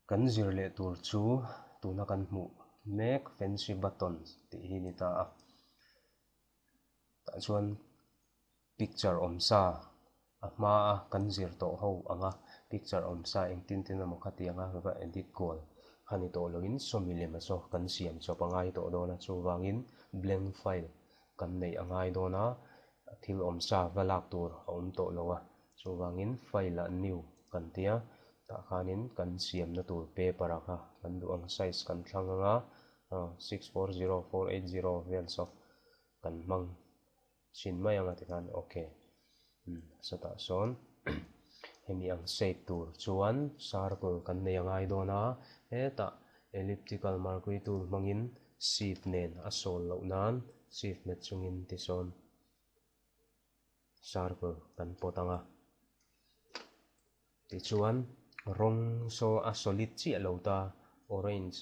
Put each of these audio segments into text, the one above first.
Kan zir leh tur chu tuna kan hmuh mek fancy button tih hi ni ta a. Tah chuan picture awm sa a hmaa kan zir tawh ho anga picture awm sa engtin tin emaw khatianga va edit kual kha ni tawh loin sawmi lem a saw kan siam chawp a ngai tawh dawn a, chuvangin blank file kan neih a ngai dawn a, thil awm sa va lak tur a awm tawh lo a, chuvangin file ah new kan tia tah khanin kan siamna tur paper ah kha kan duh ang size kan thlang anga 640480 vel saw kan hmang chin mai anga tikhan ok sawtah sawn hemi ang shape tur chuan circle kan nei a ngai dawn a, hetah elliptical marquee tool hmangin shift nen a sawl loh nan shift hmet chungin tisawn circle kan pawt ang a, tichuan rawng saw a solid chiah lo ta orange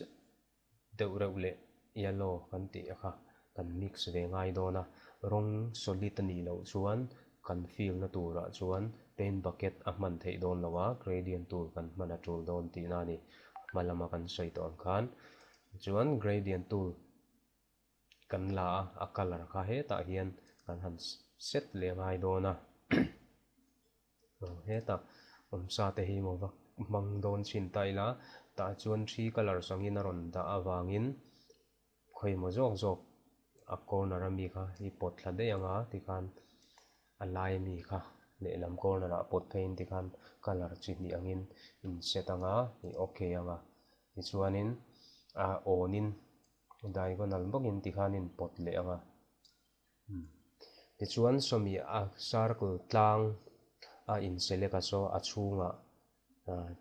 deuh reuh leh yellow kan tih a kha kan mix ve ngai dawn a, rawng solid a nih loh chuan kan fill na turah chuan paint bucket a hman theih dawn lo a, gradient tool kan hman a tul dawn tihna a ni. Hma lama kan sawi tawh ang khan chuan gradient tool kan la a, a colour kha hetah hian kan han set leh ngai dawn a. Hetah awmsa te hi maw va hmang dawn chhin ta ila tah chuan three colours angin a rawn dah avangin khawimaw zawk zawk a corner ami kha i pawt thla daih anga tikhan a lai ami kha lehlam corner ah pawt pheiin tikhan colour chi hnih angin in set anga i okay anga tichuanin a awnin diagonal bawkin tikhan in pawt leh anga. Tichuan sawmi a circle tlang a in select a saw a chhungah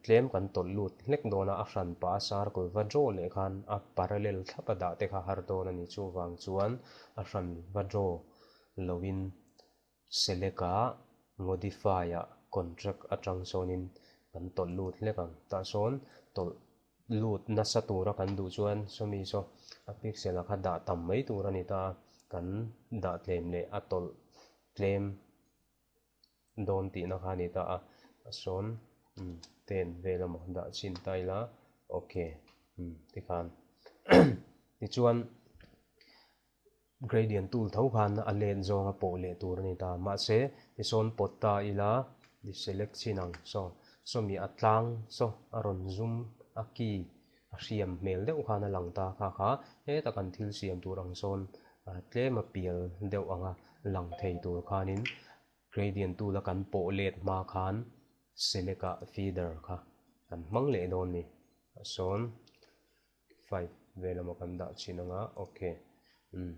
tlem kan tawlh lut hlek dawn a, a hran pah a circle va draw leh khan a parallel thlap a dah te kha har dawn a ni. Chuvang chuan a hran va draw loin select a modify ah contract atang sawnin kan tawlh lut hlek ang. Tah sawn tawlh lut nasa tura kan duh chuan sawmi saw a pixel a kha dah tam mai tur a ni ta a, kan dah tlem leh a tawlh tlem dawn tihna kha a ni ta a, a sawn ten vel emaw dah chhin ta ila ok tikhan tichuan gradient tool tho khan a let zawng a pawh leh tur a ni ta. Mahse, tisawn pawt ta ila deselect chin ang saw sawmi a tlang saw a rawn zum a ki a hriam hmel deuh khan a lang ta kha kha heta kan thil siam tur ang sawn tlem a pial deuh anga lang thei tur khanin gradient tool a kan pawh let hma khan select ah feather kha kan hmang leh dawn ni. Sawn. Five vel emaw kan dah chhin anga ok umm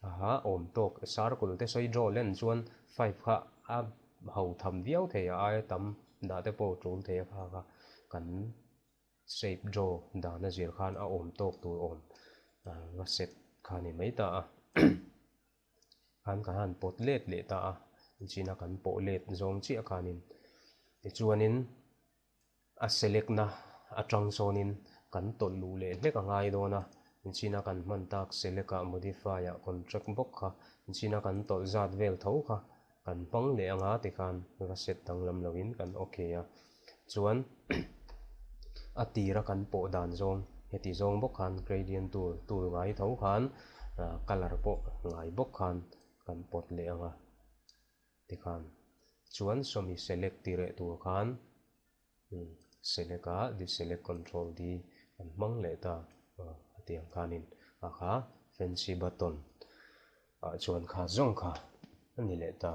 aha awm tawk circle te sawi draw len chuan five kha a ho tham viau thei a aia tam dah te pawh tul thei a kha kha kan shape draw dan a zir khan a awm tawk tur awm va set kha ni mai ta a khan kan han pawt let leh ta a china kan pawh let zawng chiah khanin tichuanin. A select na atang sawnin kan tawlh luh leh hlek a ngai dawn a, china kan hman tak select ah modify ah contract bawk kha china kan tawlh zat vel tho kha kan hmang leh anga tikhan va set danglam loin kan ok a, chuan a tira kan pawh dan zawng heti zawng bawk khan gradient tool tool ngai tho khan colour pawh ngai bawk khan kan pawt leh anga. Tikhan chuan sawmi select ti reh tur khan select a deselect control D kan hmang leh ta a tih ang khanin a kha fancy button ah chuan kha zawng kha a ni leh ta.